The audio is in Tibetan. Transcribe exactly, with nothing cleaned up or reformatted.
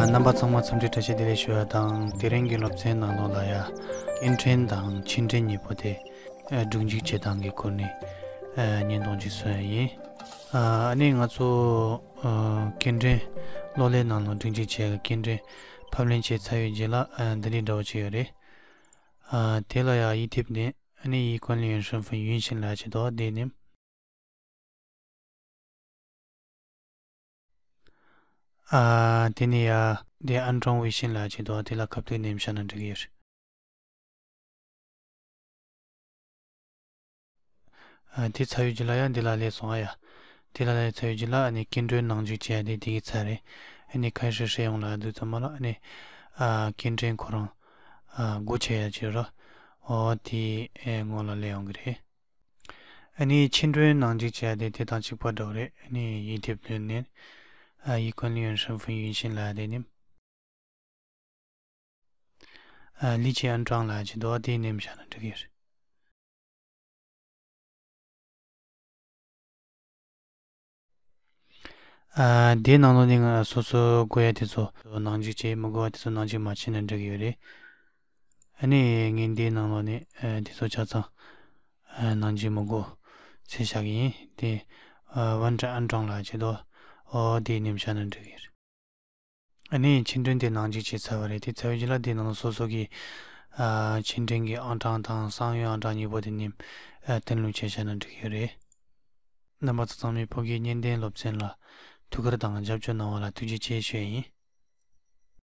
རྣམ་པ་ཚང་མ་འཚམས་འདྲི་བཀྲ་ཤིས་བདེ་ལེགས་ཞུ་བ་དང་། དེ་རིང་གི་སློབ་ཚན་ནང་ལོགས་ལ་ཡ་སྐྱེལ་འདྲེན་དང་ཕྱིར་འདྲེན་གཉིས་པོ་དེ་ཨ་སྒྲིག་འཇུག་བྱེད་སྟངས་ཀྱི་སྐོར་ནས་ཨ་བརྙན་ཐུང་ཅིག་བཟོས་ཡིན། ཨ་ནི་ང་ཚོ་ཨ་སྐྱེལ་འདྲེན་གློག་ཀླད་ནང་ལ་སྒྲིག་འཇུག་བྱས། སྐྱེལ་འདྲེན་ཕབ་ལེན་བྱས་ཚར་བའི་རྗེས་ལ་ཨ་འདི་འདྲའི་འདྲ་བོ་ཅིག་ཡོད་རེད། ཨ་དེ་ལ་ཡ་ཡིག་དེབ་ནས་ཨ་ནི 一关联身份运行 ལབ་ཅིག་འདུག་དེ་ནས། ཨ་དེ་ནས་ཡ་དེ་安装微信 ལབ་ཅིག་འདུག་དེ་ལ་ཁ་ཐུག་ནས་བཞག་ན་འགྲིག་གི་ཡོད་རེད། ཨ་དེ་ཚར་བའི་རྗེས་ལ་ཡ་འདི་ལ་སླེབས་སོང་། ཨ་ཡ་དེ་ལ་སླེབས་ཚར་བའི་རྗེས་ལ་ཨ་ནི་སྐྱེལ་འདྲེན་ནང་འཇུག་བྱས་ཏེ་དེ་གི་ཚར་རེད། ཨ་ནི་开始使用 ལ་འདུག་ཚང་མ་ལ་ཨ་ནི་ཨ་སྐྱེལ་འདྲེན་ཁོ་རང་ཨ་སྒོ་ཕྱེ་ཡ་ཅིག་ར། ཨོ་དེ་ཨེ་སྔོན་ལ་སླེབས་ཡོང་གི་རེད། ཨ་ནི་ཕྱིར་འདྲེན་ནང་འཇུག་བྱས་ཏེ་དེ་དང་གཅིག་པ་འདྲ་བོ་རེད། ཨ་ནི་ཡིག་དེབ་བླུགས་ནས་ཨ་一关联身份运行 ལབ་དེ་ནི། ཨ་立即安装 ལབ་ཅིག་འདུག་དེ་ནས་བཞག་ན་འགྲིག་གི་རེད། ཨ་དེའི་ནང་ལོགས་ནས་ང་སོ་སོ་དགོས་ཡ་དེ་ཚོ་ནང་འཇུག་བྱེད། མི་དགོས་པ་དེ་ཚོ་ནང་འཇུག་མ་བྱས་ན་འགྲིག་གི་ཡོད་རེད། ཨ་ནི་ངས་འདིའི་ནང་ལོགས་ནས་ཨ་དེ་ཚོ་ཆ་ཚང་ཨ་ནང་འཇུག་མི་དགོས་ཚུལ་བཞག་གི་ཡིན། དེ་ཨ་完成安装 ལབ་ཅིག་འདུག་ཨོ་དེ་ནས་བཞག་ན་འགྲིག་གི་རེད། ཨ་ནི་ཕྱིར་འདྲེན་དེ་ནང་འཇུག་བྱས་ཚར་བ་རེད། དེ་ཚར་བའི་རྗེས་ལ་དེ་ནང་ལ་སོ་སོ་གི་ཨ་ཕྱིར་འདྲེན་གྱི་ཨང་གྲངས་དང་商用 ཨང་གྲངས་གཉིས་པོ་དེ་ནས་ཨ་登录བྱས་བཞག་ན་འགྲིག་གི་རེད། རྣམ་པ་ཚོ་ཚང་མས་བོད་སྐད་བརྙན་ལྡན་སློབ་ཚན་ལ་ཐུགས་ཁུར་དང་རྒྱབ་སྐྱོར་གནང་བ་ལ་ཐུགས་རྗེ་ཆེ་ཞུ་ཡ་ཡིན།